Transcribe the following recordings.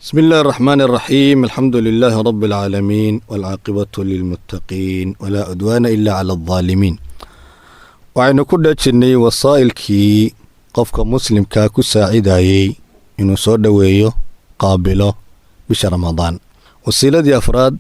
بسم الله الرحمن الرحيم، الحمد لله رب العالمين، والعاقبة للمتقين، ولا عدوان إلا على الظالمين. Waxaynu ku dhajirnay wasaa'ilkii qofka muslimkaa ku saacidayey inuu soo dhoweeyo, qaabilo bisha Ramadaan. Wasiiladii afraad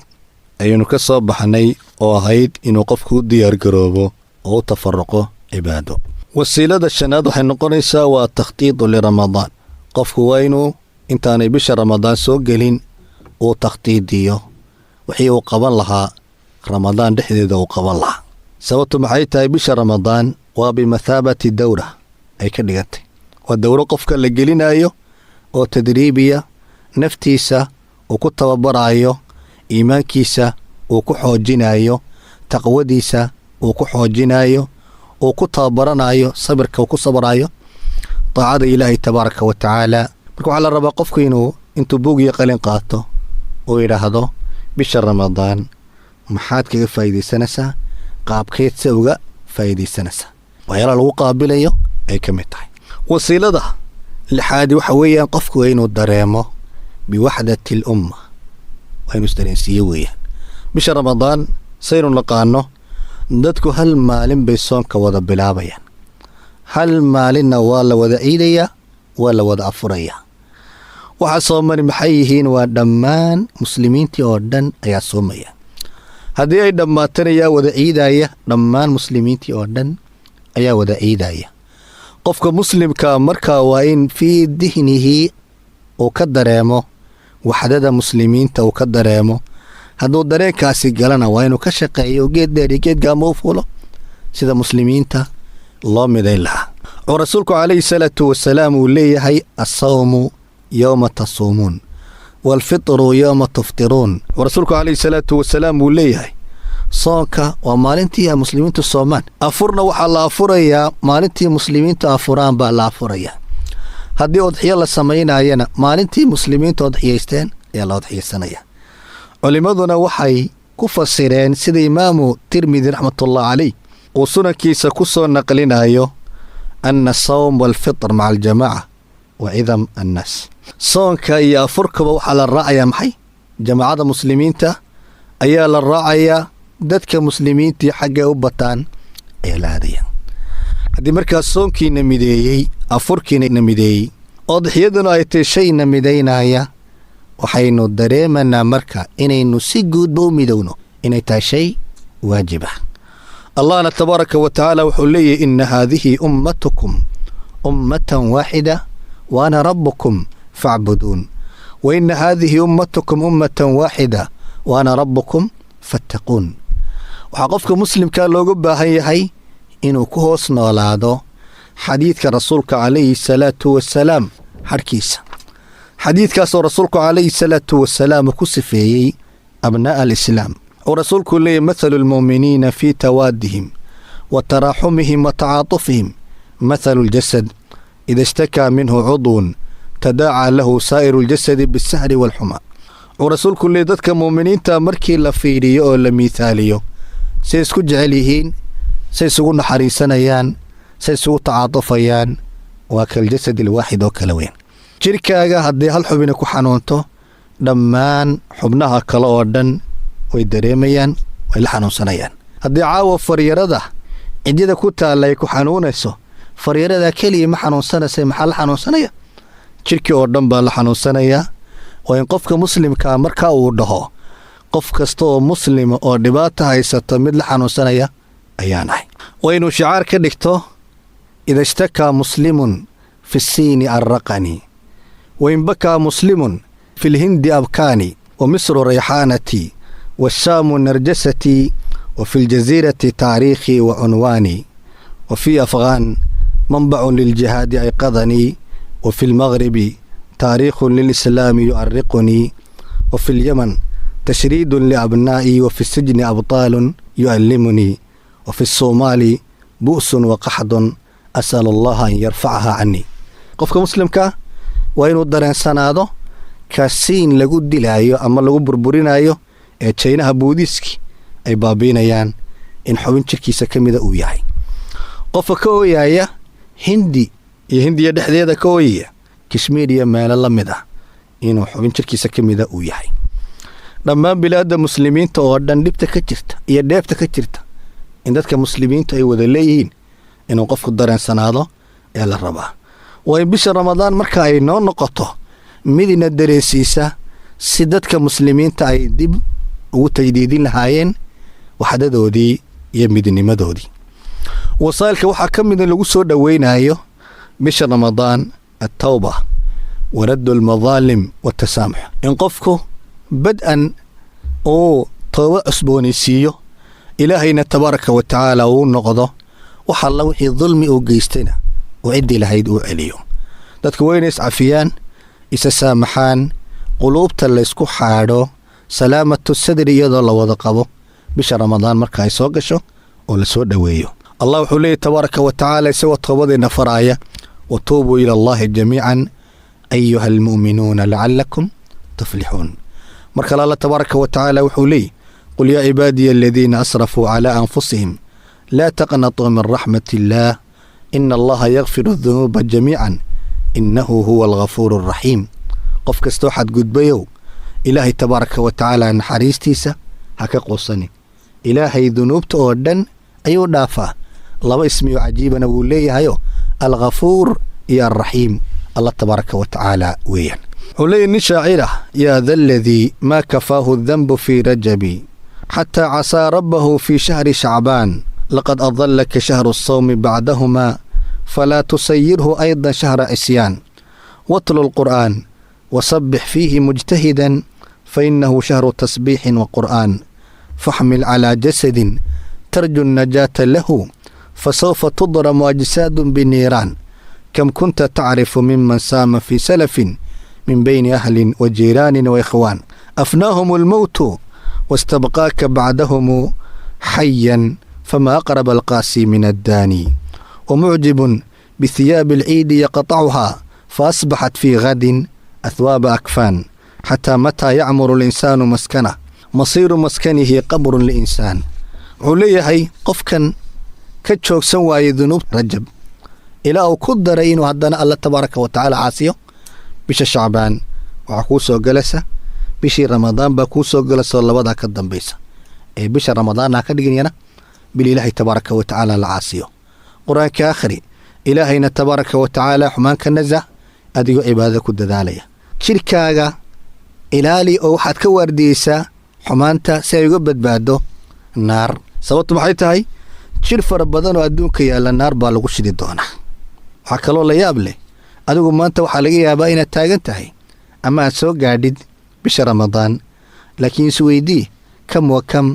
ayaynu ka soo baxnay oo ahayd inuu qofku u diyaargaroobo oo u tafaruqo cibaado. Wasiilada shanaad waxay noqonaysaa waa takhtiidu liramadaan. Qofku waa inuu intaanay bisha Ramadaan soo gelin uu takhtiidiyo wixii uu qaban lahaa Ramadaan dhexdeeda uu qaban lahaa. Sababtu maxay tahay? Bisha Ramadaan waa bimathaabati dowra ay ka dhigantay, waa dowro qofka la gelinayo oo tadriibiya, naftiisa uu ku tababaraayo, iimaankiisa uu ku xoojinayo, taqwadiisa uu ku xoojinayo, uu ku tababaranayo sabirka, uu ku sabraayo daacada Ilaahay tabaaraka wa tacaala. Marka waxaa la rabaa qofku inuu intuu buug iyo qalin qaato uu yidhaahdo: bisha Ramadaan maxaad kaga faa'iidaysanaysaa? Qaabkeed se uga faa'iidaysanaysaa? Waxyaalaha lagu qaabilayo ay ka mid tahay. Wasiilada lixaadi waxa weeyaan qofku waa inuu dareemo biwaxdati al umma, waa inuu isdareensiiyo weeyaan. Bisha Ramadaan, saynu naqaano, dadku hal maalin bay soonka wada bilaabayaan, hal maalinna waa la wada ciidayaa, waa la wada afurayaa. Waxaa soomani maxay yihiin? Waa dhammaan muslimiintii oo dhan ayaa soomaya. Haddii ay dhammaatana, yaa wada ciidaya? Dhammaan muslimiintii oo dhan ayaa wada ciidaya. Qofka muslimka markaa waa in fii dihnihi uu ka dareemo waxdada muslimiinta uu ka dareemo. Hadduu dareenkaasi galana, waa inuu ka shaqeeyo, geed dheer iyo geed gaama u fuulo sida muslimiinta loo midayn lahaa, oo rasuulku calayhi salaatu wasalaam uu leeyahay: "Asawmu yowma tasuumuun, waalfitru yowma tuftiruun." Oo rasuulku calayhi salaatu wasalaam uu leeyahay: soonka waa maalintii ay muslimiintu soomaan, afurna waxaa la afurayaa maalintii muslimiintu afuraan baa la afurayaa. Haddii udxiyo la samaynayana, maalintii muslimiintu udxiyaysteen ayaa la udxiyaysanaya. Culimmaduna waxay ku fasireen sida Imaamu Tirmidi raxmatullah caleyh uu sunankiisa ku soo naqlinayo: ana asawm waalfitr maca aljamaaca wa cidam annaas. Soonka iyo afurkaba waxaa la raacayaa maxay? Jamaacada muslimiinta ayaa la raacayaa. Dadka muslimiintii xaggay u bataan ayaa la aadaya. Haddii markaa soonkiina mideeyey, afurkiina mideeyey, odxiyaduna ay tahy shayna midaynaya, waxaynu dareemanaa marka inaynu si guudba u midowno inay tahay shay waajib ah. Allahna tabaaraka wa tacaala wuxuu leeyahy: "Ina haadihi ummatukum ummatan waaxida wa ana rabbukum facbuduun, wa ina haadihi ummatukum ummatan waaxida wa ana rabbukum fattaquun." Waxaa qofka muslimkaa looga baahan yahay inuu ku hoos noolaado xadiidka rasuulka calayhi salaatu wasalaam xadhkiisa, xadiidkaasoo rasuulku calayhi salaatu wasalaam ku sifeeyey abnaa'a alislaam, oo rasuulku leeyahy: "Mathalu almu'miniina fii tawaadihim wa taraaxumihim wa tacaatufihim mathalu aljasad, ida ishtakaa minhu cudwun tadaacaa lahu saa'iru aljasadi bisahri waalxumaa." Uu rasuulku leeyay: dadka mu'miniinta markii la fiiriyo oo la miithaaliyo, say isku jecel yihiin, say isugu naxariisanayaan, say isugu tacaatufayaan, waa kaljasad alwaaxid oo kale weyn. Jirkaaga haddii hal xubina ku xanuunto, dhammaan xubnaha kale oo dhan way dareemayaan, way la xanuunsanayaan. Haddii caawa faryarada cidyada ku taalla ay ku xanuunayso, faryarada keliya ma xanuunsanaysa. Maxaa la xanuunsanaya? Jirkii oo dhan baa la xanuunsanayaa. Waa in qofka muslimkaa marka uu dhaho: qof kasta oo muslima oo dhibaata haysato mid la xanuunsanaya ayaan ahay. Waa inuu shicaar ka dhigto: "Ida ishtakaa muslimun fi siini arraqanii, wain bakaa muslimun fi lhindi abkaani, wa misru rayxaanatii, waashaamu narjasatii, wa fi ljasiirati taariikhii wa cunwaanii, wa fii afghaan manbacun liljihaadi ayqadanii, wa fi lmagribi taariikhun lilislaami yu'ariqunii, wa fi lyaman tashriidun liabnaa'ii, wa fi sijni abtaalun yu'allimunii, wa fi الصoomaali bu'sun wa qaxdun, as'al allaha an yarfacaha canii." Qofka muslimkaa waa inuu dareensanaado kasiin lagu dilaayo ama lagu burburinayo ee Jaynaha Buudiiski ay baabiinayaan in xubin jirkiisa ka mida uu yahay. Qofka ka ooyaya Hindi iyo Hindiya dhexdeeda ka ooyaya, Kashmiir iyo meelo la mid ah, Inuu xubin jirkiisa ka mida uu yahay. Dhammaan bilaadda Muslimiinta oo dhan dhibta ka jirta iyo dheebta ka jirta in dadka Muslimiintu ay wada leeyihiin inuu qofku dareensanaado ee la rabaa. Waa in bisha Ramadaan marka ay noo noqoto midina dareensiisa si dadka Muslimiinta ay dib ugu tajdiidin lahaayeen waxdadoodii iyo midnimadoodii. Wasaa'ilka waxaa ka mida lagu soo dhoweynayo bisha Ramadaan altawba wa raddu almadaalim watasaamux, in qofku bad-an uu tooba cusboonaysiiyo, Ilaahayna tabaaraka wa tacaala uu noqdo, wax alla wixii dulmi uu geystayna uu ciddii lahayd uu celiyo. Dadka wayna iscafiyaan, isa saamaxaan, quluubta laysku xaadho, salaamatu sadri iyadoo la wada qabo bisha Ramadaan marka ay soo gasho oo la soo dhoweeyo. Allah wuxuu leeyahy tabaaraka wa tacaala, isagoo toobadeenna faraaya: "Watuubuu ila Allahi jamiican ayuha almu'minuuna lacalakum tuflixuun." Mar kale Alla tabaaraka wa tacaala wuxuu leeyahy: "Qul yaa cibaadiya aladiina asrafuu calaa anfusihim laa taqnatuu min raxmat illaah, ina Allaha yakfiru adunuuba jamiican, innahu huwa alghafuuru alraxiim." Qof kastoo xadgudbayow, Ilaahay tabaaraka wa tacaala naxariistiisa ha ka quusanin. Ilaahay dunuubta oo dhan ayuu dhaafaa. Laba ismiyo cajiibana wuu leeyahayo, Alghafuur iyo Alraxiim, Allah tabaaraka wa tacaala weeyaan. Wuxuu leeyahy nin shaacir ah: "Yaa da aladii maa kafaahu danbu fii rajabi xataa casaa rabbahu fii shahri shacbaan, laqad adallaka shahru asawmi bacdahumaa, falaa tusayirhu aydan shahra cisyaan. Watlu alqur'aan wasabbix fiihi mujtahidan, fainahu shahru tasbiixin wa qur'aan. Faxmil calaa jasadin tarju annajaata lahu, fasawfa tudramu ajsaadun biniiraan. Kam kunta tacrifu miman saama fii salafin min bayni ahlin wa jiiraanin wa ikhwaan, afnaahum almowtu wastabqaaka bacdahumu xayan, fama aqraba alqaasi min addaani. Wamucjibun bihiyaabi alciidi yaqtacuhaa, faasbaxat fii gadin ahwaaba akfaan. Xataa mataa yacmuru alinsaanu maskanah? Masiiru maskanihi qabrun liinsaan." Wuxuu leeyahay qofkan ka joogsan waayey dunuub Rajab ilaa uu ku daray inuu haddana Alla tabaaraka wa tacaala caasiyo bisha Shacbaan, waxaa kuu soo galaysa bishii Ramadaan baa kuu soo galaysaoo labadaa ka dambaysa ee bisha Ramadaanna ka dhiginyana bil Ilaahay tabaaraka wa tacaala la caasiyo. Qur-aanka akhri, Ilaahayna tabaaraka wa tacaala xumaan ka nasah, adigoo cibaadada ku dadaalaya. Jidhkaaga ilaali oo waxaad ka waardiyeysaa xumaanta si ay uga badbaado naar. Sababtu maxay tahay? Jidh fara badan oo adduunka yaalla naar baa lagu shidi doonaa. Waxaa kaloo la yaab leh, adigu maanta waxaa laga yaabaa inaad taagan tahay ama aad soo gaadhid bisha Ramadaan, laakiin isweydii: kam wa kam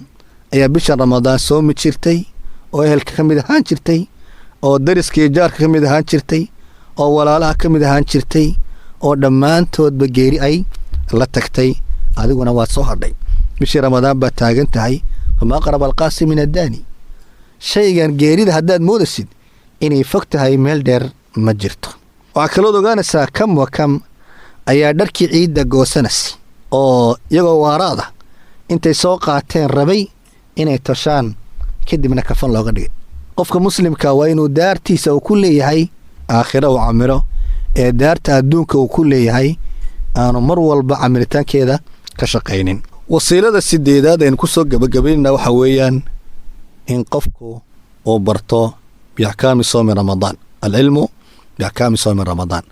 ayaa bisha Ramadaan soomi jirtay oo ehelka ka mid ahaan jirtay, oo dariska iyo jaarka ka mid ahaan jirtay, oo walaalaha ka mid ahaan jirtay, oo dhammaantoodba geeri ay la tagtay? Adiguna waad soo hadhay, bishii Ramadaan baad taagan tahay. Fama aqraba alqaasi min addaani. Shaygan geerida haddaad moodasid inay fog tahay, meel dheer ma jirto. Waxaa kalood ogaanaysaa kam wa kam ayaa dharkii ciidda goosanaysa oo iyagoo waaraada intay soo qaateen rabay inay toshaan, kadibna kafan looga dhigay. Qofka Muslimka waa inuu daartiisa uu ku leeyahay aakhiro uu camiro, ee daarta adduunka uu ku leeyahay aanu mar walba camiritaankeeda ka shaqaynin. Wasiilada sideedaad aynu ku soo gebagabaynana waxaa weeyaan in qofku uu barto biaxkaami soomi Ramadaan, alcilmu biaxkaami soomi Ramadaan.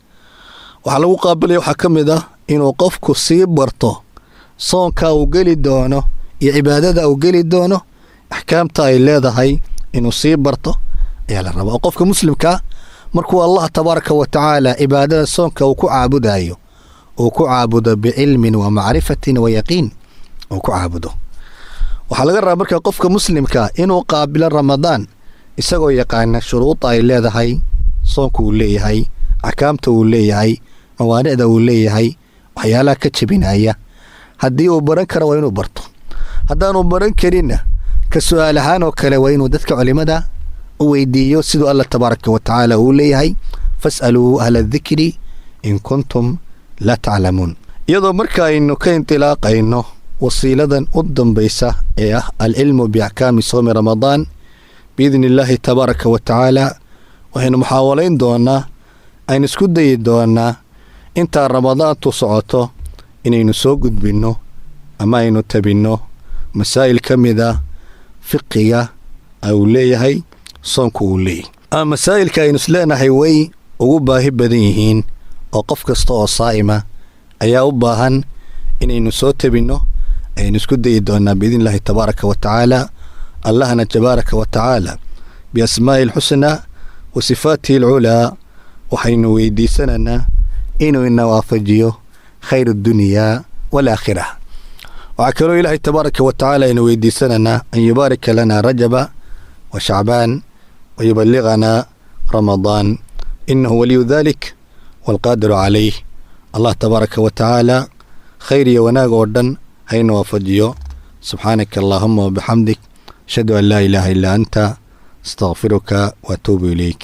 Waxaa lagu qaabilaya waxaa ka mid ah inuu qofku sii barto soonka uu geli doono iyo cibaadada uu geli doono, axkaamta ay leedahay inuu sii barto ayaa la rabaa. Oo qofka Muslimkaa markuu Allah tabaaraka wa tacaala cibaadada soonka uu ku caabudayo, uu ku caabudo bicilmin wa macrifatin wa yaqiin uu ku caabudo. Waxaa laga rabaa marka qofka Muslimka inuu qaabilo Ramadaan isagoo yaqaana shuruuda ay leedahay soonka uu leeyahay, axkaamta uu leeyahay, mawaanicda uu leeyahay, waxyaalaha ka jebinaya. Haddii uu baran karo waa inuu barto, haddaanu baran karinna ka su'aal ahaan oo kale waa inuu dadka culimada u weydiiyo, siduu Alla tabaaraka wa tacaala uu leeyahay: "Fas'aluu ahla dikri in kuntum laa taclamuun." Iyadoo marka aynu ka intilaaqayno wasiiladan u dambaysa ee ah alcilmu biaxkaami soomi Ramadaan, biidni Illaahi tabaaraka wa tacaala waxaynu muxaawalayn doonaa, aynu isku dayi doonaa intaa Ramadaantu socoto. Inaynu soo gudbinno ama aynu tabinno masaa'il ka mid a fiqiga uu leeyahay soonku uu leeyahay, ama masaa'ilka aynu isleenahay way ugu baahi badan yihiin oo qof kasta oo saa'ima ayaa u baahan inaynu soo tabinno, aynu isku dayi doonaa biidni Illaahi tabaaraka wa tacaala. Allahna tabaaraka wa tacaala biasmaa'i alxusnaa wa sifaatihi alculaa waxaynu weydiisanaynaa inuu ina waafajiyo khayr addunyaa waalaakhira. Waxaa kaloo Ilaahay tabaaraka wa tacaala aynu weydiisanaynaa an yubaarika lana Rajaba wa Shacbaan wa yuballiganaa Ramadaan, innahu waliyu dalik waalqaadiru calayh. Allah tabaaraka wa tacaala khayr iyo wanaag oo dhan hayna waafajiyo. Subxaanaka allaahuma wabixamdik, ashhadu an laa ilaaha illaa anta, astaqfiruka waatuubu ilayk.